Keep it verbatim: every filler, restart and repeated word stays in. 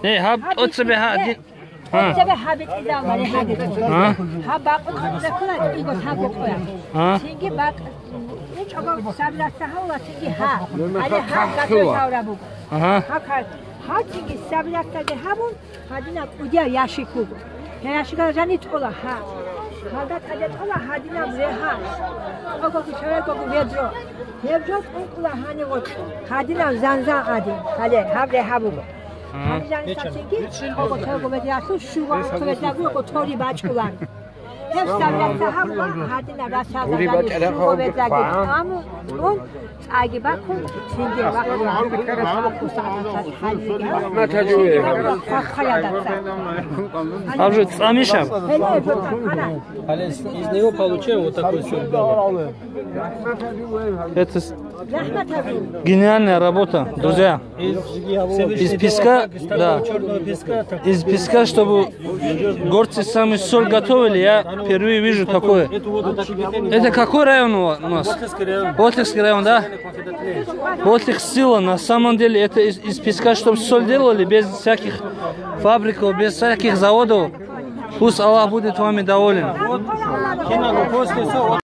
Э, гьаб тӀоцебе гьа-, ди-, гьа. ТӀоцебе гьаб битӀизавла, рехаги. Гьа? Гьаб бакъ кьуна, иго гьаб къоя. Гьа? Цинги бакъ, чӀого сабилаца гьавла, цинги гьа. Аре гьаб гатӀо гьавра буго. Ага. Гьаб гьа-, гьа цинги сабилацаги гьабун, гьадинаб кӀудияв ящик буго. Гьеб ящикалда жани тӀола гьа. Гьалда тӀаде тӀола гьадинаб регьа. Къого гучаве гого ведро. Гьеб жо тӀункӀула гьанив гъоркь. Гьадинаб занзан гӀадин. Гьале, гьаб регьа буго. Гьаб жанисацинги, къого тӀого ведралъул щуго тӀо ведрагу гъо тори бачӀулан. Гьеб сабилаца гьаб ва гьадинаб расалда жани щуго ведраги аму, ун, ЦӀаги бакун, цинги вахъун, хъахъаялдаса. Аб жо цӀамишаб? Из, из него получаем вот такой сюрбелок. Это с- Гениальная работа, друзья. Из, из песка, да. Из песка, чтобы горцы сами соль готовили, я впервые вижу такое. Это какой район у вас? Ботлихский район, да? Ботлих сила, на самом деле, это из, из песка, чтобы соль делали, без всяких фабриков, без всяких заводов. Пусть Аллах будет вами доволен.